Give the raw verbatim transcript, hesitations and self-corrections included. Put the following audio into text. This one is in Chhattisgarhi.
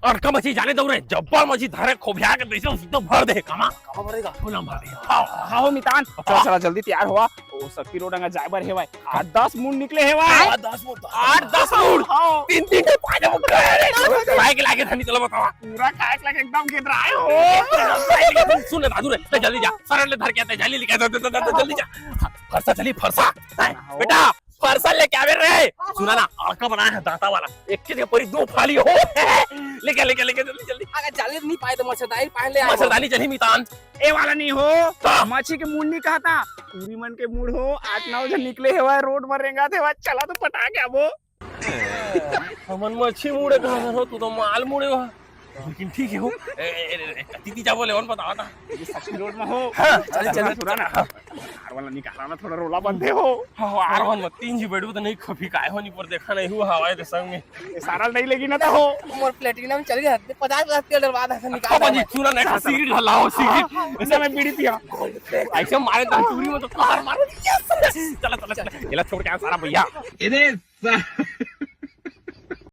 अड़का मछली जाने दऊ रे, जब्बर मछली धरे, खोभिया के तइसे सीधा भर दे, कमा। कमा भरेगा? फुला भर दे। हाँ। हाँ हो मितान, चल चला जल्दी तैयार होवा। ओ सक्ती रोड अंगा जाए बर हेवय। आठ दस मूड़ निकले हेवय। आठ दस मूड़? आठ दस मूड़? हाँ। तीन तीन ठे पाए जाबो। काय के लागे धनी, चलो बतावा। पूरा खाए के लागे एकदम गेदराए हो। सुन ना दादू रे, तैं जल्दी जा, सरन ले धर के आ, तैं जल्दी लेके आ, जा, जा, जा, जा, जल्दी जा। फरसा चली, फरसा। हैं, बेटा, फरसा लेके आवे रे। सुना ना, अड़का बनाए हंव दांता वाला, एक के परी दू फाली हो। लेके, लेके, लेके, जल्दी, जल्दी। अगर जाली नहीं पाए तो मच्छरदानी पहन ले आए। मच्छरदानी चली मितान। ए वाला नहीं हो, हाँ। मछली के मूड़ नहीं कहता, टूरी मन के मूड़ हो। आठ नौ झन निकले हेवय, रोड म रेंगत हेवय, चला तो पटा के आबो। हमन मछली मूड़े कहा हो, तू तो माल मूड़े हो। लेकिन ठीक हे हो। ए, ए, ए, ए, कति ती जाबो ले, ओन बतावा ता। ये सक्ती रोड म हो। हाँ, चल, चल, सुना ना। हाँ। आर वाला निकाला ना, थोड़ा रोला बंधे हो। हाँ, आर वाला तीन जी बैठबो तो नहीं खफी काय हो, नहीं पर देखा नहीं हुआ हवाए के संग में। ये सारा नहीं लेगी ना तो हो। मोर प्लेटिनम चल गया, पचास पचास तेल डलवा दे, निकाल हाँ, जी, सुना ना, एक सिगरेट हलाओ, सिगरेट। ऐसे मैं बीड़ी पिया। ऐसे मारे तो टूरी में तो कार मारो। चला, चला, चला। ये ला छोड़ के आ सारा भैया। इधर